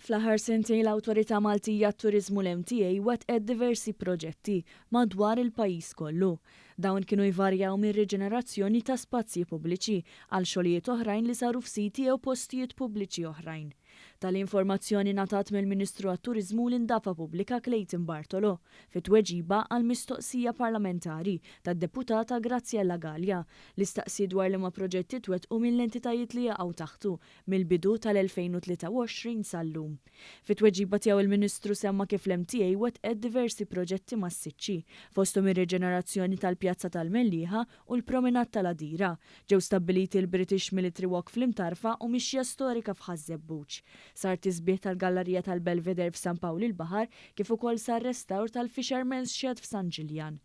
Fl-aħħar sentejn l-Awtorità Maltija għat-Turiżmu l-MTA wettqet diversi proġetti madwar il-pajjiż kollu. Dawn kienu jvarjaw minn riġenerazzjoni ta' spazji pubbliċi għal xogħlijiet oħrajn li saru f'siti jew postijiet pubbliċi oħrajn. Tali informazzjoni ngħatat mill-Ministru għat-Turiżmu u l-Indafa Pubblika Clayton Bartolo fi tweġiba għal mistoqsija parlamentari tad-Deputata Graziella Galea li staqsiet dwar liema proġetti twettqu mill-entitajiet li jaqgħu taħtu mill-bidu tal-2023 sal-lum. Fit-tweġiba tiegħu il-Ministru semma kif l-MTA wettqet diversi proġetti massiċċi, fosthom ir-riġenerazzjoni tal-Pjazza tal-Mellieħa u l-Promenade tal-Għadira. Ġew stabbiliti l-British Military Walk fl-Imtarfa u mixja storika f'Ħaż-Żebbuġ. Sar tisbiħ tal-Gallarija tal-Belvedere f'San Pawl il-Baħar kif ukoll sar restawr tal-Fisherman's Shed f'San Ġiljan.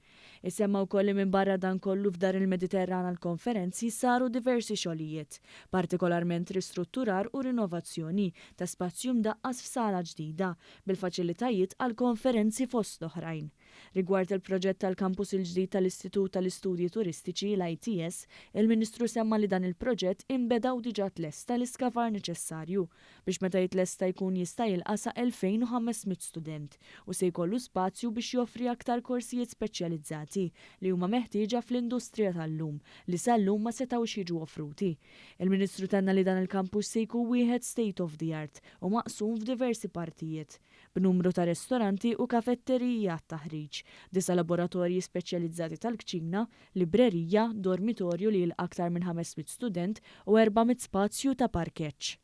Isemma wkoll li minbarra dan kollu f'Dar il-Mediterran għall-Konferenzi saru diversi xogħlijiet, partikolarment ristrutturar u rinovazzjoni ta' spazju mdaqqas f'sala ġdida bil-faċilitajiet għall-konferenzi fost l-oħrajn. Rigward il-proġett tal-kampus il-ġdid tal-Istitut tal-Istudji Turistiċi, l-ITS, il-Ministru semma li dan il-proġett inbeda u diġà tlesta l-iskavar neċessarju biex meta jitlesta jkun jista' jilqa' sa 2,500 student u se jkollu spazju biex joffri aktar korsijiet speċjalizzati li huma meħtieġa fl-industrija tal-lum li sal-lum ma setgħux jiġu offruti. Il-Ministru tenna li dan il-kampus se jkun wieħed state of the art u maqsum f'diversi partijiet, b'numru ta' restoranti u kafetteriji għat-taħriġ, disa' laboratorji speċjalizzati tal-kċina, librerija, dormitorju li jilqa' aktar minn 500 student u 400 spazju ta' parkeġġ.